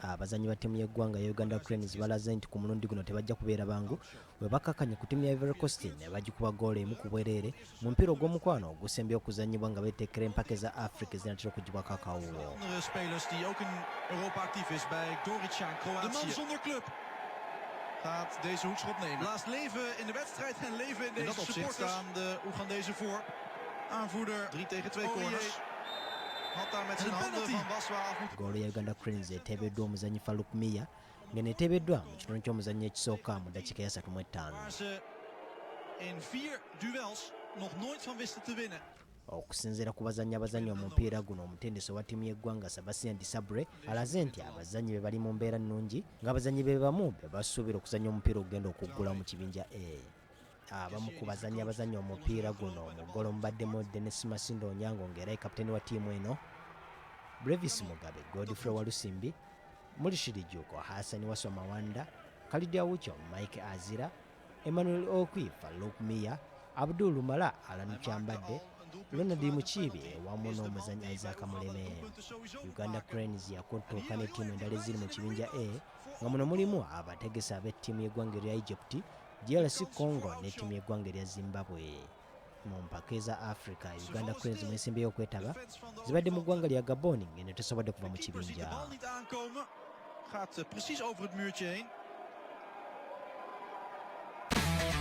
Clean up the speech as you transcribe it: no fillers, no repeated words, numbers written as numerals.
Abazannyi ba ttiimu y'eggwanga ya Uganda Cranes balaze nti ku mulundi guno tebajja kubeera bangu bwe bakkakkanye ku ttiimu ya Ivory Coast ne bagikuba ggoolo emu ku bwereere mu mupiira ogw'omukwano ogusembye okuzannyibwa nga beeteekera empaka eza Afrika ezinatera okuggyibwako akawuwo. Andere spelers die ook in Europa actief is bij Gorica in Kroatië. De man zonder club gaat deze hoekschop nemen. Blaast leven in de wedstrijd en leven in deze In dat opzicht supporters. Staan de Oegandezen voor. Aanvoerder 3 tegen 2 Aurier corners. Had daar met En zijn een handen penalty. Van Waswa af moeten Ggoolo ya Uganda Cranes eteebeddwa omuzannyi Farouk Miya ng'eno eteebeddwa mu kitundu ky'omuzannyo ekisooka mu ddakiika ya 35. Waar ze in vier duels nog nooit van wisten te winnen. Okusinziira ku bazannyi abazannya omupiira guno, omutendesi owa ttiimu y'eggwanga Sebastien Desabre alaze nti abazannyi be bali mu mbeera nnungi, ng'abazannyi be bamu be basuubira okuzannya omupiira ogugenda okuggula mu kibinja A. Abamu ku bazannyi abazannya omupiira guno mu ggolo mubaddemu Denis Masindo Onyango ng'era ye kapiteeni wa ttiimu eno, Brevis Mugabe, Godfrey Walusimbi, Murshid Juuko, Hassan Waswa Mawanda, Khalid Aucho, Mike Azira, Emmanuel Okwi, Farouk Miya, Abdul Lumala, Alan Kyambadde, Ronald Mukiibi wamu n'omuzannyi Isaac Muleme. Uganda Cranes yakutuuka ne ttiimu endala eziri mu kibinja A, nga muno mulimu abategesi ab'ettiimu y'eggwanga erya Egypt, DRC Congo ne ttiimu y'eggwanga erya Zimbabwe. Mu mpaka eza Africa Uganda Cranes mwesimbyeyo okwetaba zibadde mu ggwanga lya Gabon, ng'eno tesobodde kuva mu De keeper ziet de kibinja. Bal niet aankomen. Gaat precies over het muurtje heen.